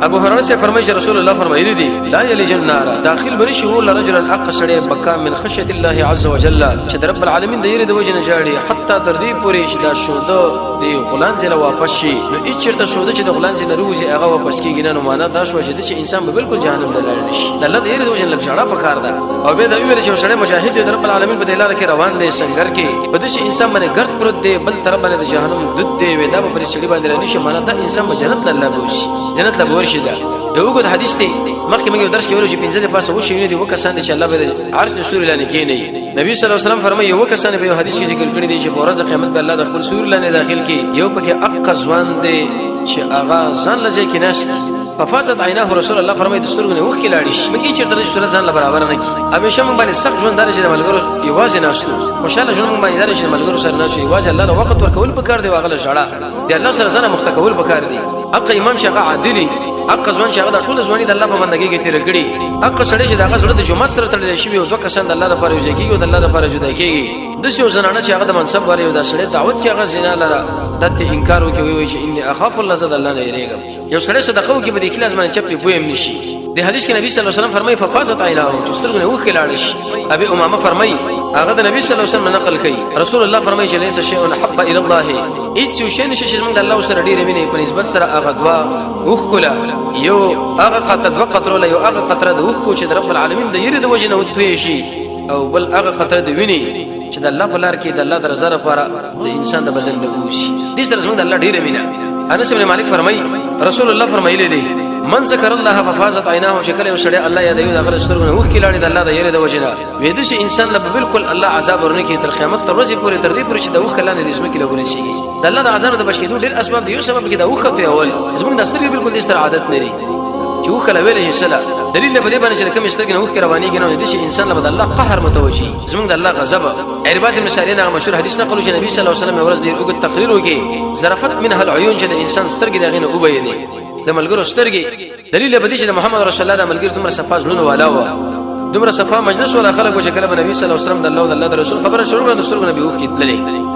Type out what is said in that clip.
ابو هريره سے فرمایي چې رسول الله فرمایلی دي، لا یلج النار، داخل بری شي ور رجل اق سړی بکا من خشیت الله عز وجل، چې د رب العالمین د یری د وجه نه ژاړي، حتی تر دې پورې چې دا شوده د غلان زله واپس شي. نو هیڅ چیرته شوده چې د غلان زله روزي هغه واپس کیږي نه. نو معنا دا شو چې انسان به بالکل جهنم ته لاړ نشي. د الله د یری د وجه نه ژړا پکار ده. او به دا ویل چې سړی مجاهد دی، د رب العالمین په لار کې روان دی، سنگر کې په دې انسان باندې ګرد پروت دی، بل طرف باندې د جهنم دود دی، ودا به پر سړي باندې رانیشي. معنا دا انسان به جنت له بوشي، جنت له ورشي. دا یو وګد حدیث دی. مخکې موږ یو درس کې ویلو چې پنځه پاسه وشي نه دي وکسان دي چې الله به عرش د سور لاندې کینی. نبی صلی الله علیه وسلم فرمایي، یو کسان په یو حدیث کې ذکر کړی دی چې په ورځ قیامت به الله د خپل سور لاندې داخل کی. یو پکې اق ځوان دی چې هغه ځان لږه کې نشت، ففازت عیناه. رسول الله فرمایي د سترګو نه وښکې لاړې شي. موږ چېرته د سورت ځان له برابر نه کی. همیشه موږ باندې سخت ژوند دار چې د ملګرو یوازې ناشتو، خوشاله ژوند موږ باندې دار چې د ملګرو سره ناشو. یوازې الله له وخت ورکول پکار دی، واغله ژړا دی الله سره ځان مخته کول پکار دی. حق امام چې هغه عادلی، حق ځوان چې هغه د ټول ځواني د الله په بندګۍ کې تیر کړي، حق سړی چې د هغه زړه د جمعه سره تړلی شي، او دوه کسان د الله لپاره یو ځای کېږي او د الله لپاره جدا کېږي. د یو زنانه چې هغه د منصب والے او د سړی دعوت کې هغه زنا لره دته انکار وکړي، وی چې انی اخاف الله، زه د الله نه یریږم. یو سړی صدقه وکړي، په دې اخلاص باندې چپ پویم نشي. د حدیث کې نبی صلی الله علیه وسلم فرمایي ففازت عیناه، چې سترګې نه وښکې لاړ شي. ابي امامه فرمایي، هغه د نبی صلی الله علیه وسلم نقل کوي، رسول الله فرمایي چې ليس شيء حب الى الله، هیڅ یو شی نشي چې موږ د الله سره ډېر مینه په نسبت سره هغه دوا وښکله، یو هغه قطره، دوه قطره له یو هغه قطره د وښکو چې د رب العالمین د یری د وجې نه وتوی شي، او بل هغه قطره د ویني چې د الله په لار کې د الله د رضا لپاره د انسان د بدن نه ووسی. دې سره زموږ د الله ډېره مینه. انس بن مالک فرمایي، رسول الله فرمایلی دی، من ذکر الله ففازت عیناه، چې کله یو سړی الله یادوي د هغه سترګو نه اوښکې لاړې د الله د یرې د وجې نه، وې داسې انسان له بالکل الله عذاب ورنه کړي تر قیامت تر ورځې پورې، تر دې پورې چې د اوښکې لاندې د ځمکې له ورسېږي. د الله د عذاب د بچ کېدو ډېر اسباب دي، یو سبب کې د اوښکې تویول. زموږ د سترګې بالکل دې سره عادت لري چې اوښکه له ویل شي سره دلیل په دې باندې چې کوم سترګې نه اوښکې روانېږي، نو دې چې انسان له الله قهر متوجي، زموږ د الله غضب. عرباز بن ساریه هغه مشهور حدیث نقل چې نبی صلی الله علیه وسلم ورځ ډېر اوږد تقریر وکړي، ظرفت منها العيون، چې د انسان سترګې دغه نه وبېدې، د ملګرو سترګې. دلیل په دې چې د محمد رسول الله د ملګرو دومره صفا زړونه والا و، دومره صفا مجلس ولا خلک چې کله نبی صلی الله علیه وسلم د الله او د الله د رسول خبره شروع کړه، د سترګو نبی وکړي تللې.